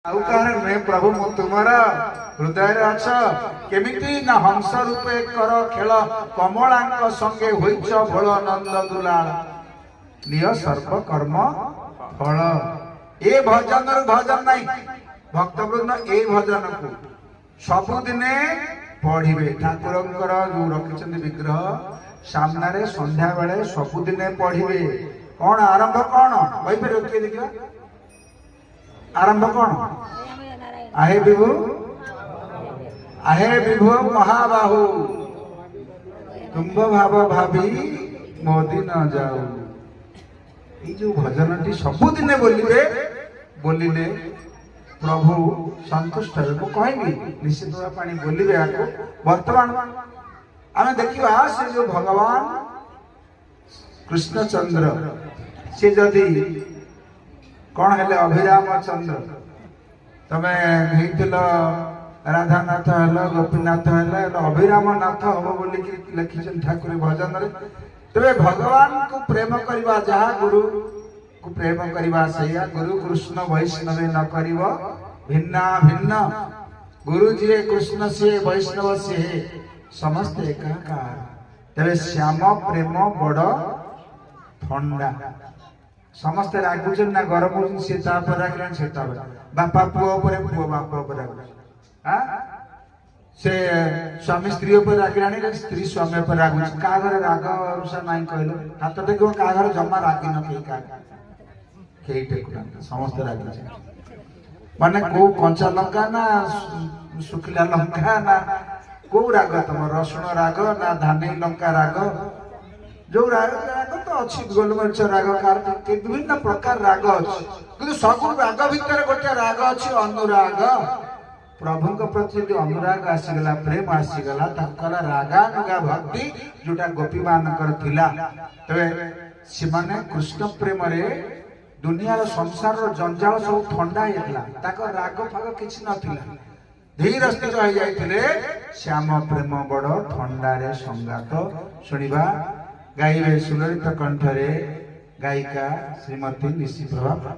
ଆଉ କାହାର ନୁହେଁ ପ୍ରଭୁ, ମୁଁ ତୁମର ହୃଦୟରେ ଅଛ। କେମିତି ନା ହଂସ ରୂପେ କର ଖେଳ, କମଳାଙ୍କ ସଙ୍ଗେ ହୋଇଛ ଭୋଳ, ନନ୍ଦ ଦୁଲାଳ ନିଅ ସର୍ବ କର୍ମ ଫଳ। ଏ ଭଜନରୁ ଭଜନ ନାହିଁ। ଭକ୍ତବୃନ୍ଦ, ଏଇ ଭଜନକୁ ସବୁଦିନେ ପଢିବେ। ଠାକୁରଙ୍କର ଯୋଉ ରଖିଛନ୍ତି ବିଗ୍ରହ ସାମ୍ନାରେ, ସନ୍ଧ୍ୟା ବେଳେ ସବୁଦିନେ ପଢିବେ। କଣ ଆରମ୍ଭ କଣ କହିପାରିବ କିଏ? ଦେଖିବା, ଆରମ୍ଭ କଣ? ଆହେ ବିଭୁ, ଆହେ ବିଭୁ ମହାବାହୁ, ତୁମ୍ଭ ଭାବ ଭାବି ମୋ ଦିନ ଯାଉ। ଏଇ ଯୋଉ ଭଜନଟି ସବୁଦିନେ ବୋଲିବେ, ବୋଲିଲେ ପ୍ରଭୁ ସନ୍ତୁଷ୍ଟ ହେବେ। ମୁଁ କହିବି, ନିଶ୍ଚିତ ପାଣି ବୋଲିବେ ଆକୁ। ବର୍ତ୍ତମାନ ଆମେ ଦେଖିବା, ସେ ଯୋଉ ଭଗବାନ କୃଷ୍ଣଚନ୍ଦ୍ର, ସେ ଯଦି କଣ ହେଲେ ଅଭିରାମ ଚନ୍ଦ୍ର। ତମେ ହେଇଥିଲ ରାଧାନାଥ ହେଲ, ଗୋପୀନାଥ ହେଲ, ହେଲେ ଅଭିରାମ ନାଥ ହବ ବୋଲିକି ଲେଖିଛନ୍ତି ଠାକୁର ଭଜନରେ। ତେବେ ଭଗବାନଙ୍କୁ ପ୍ରେମ କରିବା ଯାହା, ଗୁରୁକୁ ପ୍ରେମ କରିବା ସେଇଆ। ଗୁରୁ କୃଷ୍ଣ ବୈଷ୍ଣବେ ନ କରିବ ଭିନ୍ନା ଭିନ୍ନ। ଗୁରୁ ଯିଏ, କୃଷ୍ଣ ସିଏ, ବୈଷ୍ଣବ ସିଏ, ସମସ୍ତେ ଏକାକାର। ତେବେ ଶ୍ୟାମ ପ୍ରେମ ବଡ ଥଣ୍ଡା। ସମସ୍ତେ ରାଗୁଛନ୍ତି ନା ଗରମ ହଉଛନ୍ତି? ସିଏ ତା ଉପରେ ରାଗିଲାଣି, ସେ ତା ଉପରେ, ବାପା ପୁଅ ଉପରେ, ପୁଅ ବାପା ଉପରେ ରାଗୁଛି। ଆଁ ସେ ସ୍ୱାମୀ ସ୍ତ୍ରୀ ଉପରେ ରାଗିଲାଣି, ସ୍ତ୍ରୀ ସ୍ୱାମୀ ଉପରେ ରାଗୁଛି। କାହା ଘରେ ରାଗ ରୁଷା ନାହିଁ କହିଲ? ହାତ ଟେକିବ, କାହା ଘରେ ଜମା ରାଗିନ କେହି? କାହା କେହି ଟେକୁନାହାନ୍ତି, ସମସ୍ତେ ରାଗିଛନ୍ତି। ମାନେ କୋଉ କଞ୍ଚା ଲଙ୍କା ନା ଶୁଖିଲା ଲଙ୍କା ନା କୋଉ ରାଗ ତମ? ରସୁଣ ରାଗ ନା ଧାନି ଲଙ୍କା ରାଗ? ଯୋଉ ରାଗ, ରାଗ ତ ଅଛି, ଗୋଲମରିଚ ରାଗ, କାହାର ବିଭିନ୍ନ ପ୍ରକାର ରାଗ ଅଛି। କିନ୍ତୁ ସବୁ ରାଗ ଭିତରେ ଗୋଟେ ରାଗ ଅଛି, ଅନୁରାଗ। ପ୍ରଭୁଙ୍କ ପ୍ରତି ଯଦି ଅନୁରାଗ ଆସିଗଲା, ପ୍ରେମ ଆସିଗଲା, ତାକୁ କହିଲା ରାଗାନୁଗା ଭକ୍ତି, ଯୋଉଟା ଗୋପୀ ମାନଙ୍କର ଥିଲା। ତେବେ ସେମାନେ କୃଷ୍ଣ ପ୍ରେମରେ ଦୁନିଆର ସଂସାରର ଜଞ୍ଜାଳ ସବୁ ଥଣ୍ଡା ହେଇଯାଇଥିଲା। ତାଙ୍କ ରାଗ ଫାଗ କିଛି ନଥିଲା, ଧୀର ସ୍ଥିର ହେଇଯାଇଥିଲେ। ଶ୍ୟାମ ପ୍ରେମ ବଡ ଥଣ୍ଡାରେ ସଙ୍ଗାତ। ଶୁଣିବା, ଗାଇବେ ସୁଲଳିତ କଣ୍ଠରେ ଗାୟିକା ଶ୍ରୀମତୀ ନିଶିପ୍ରଭା।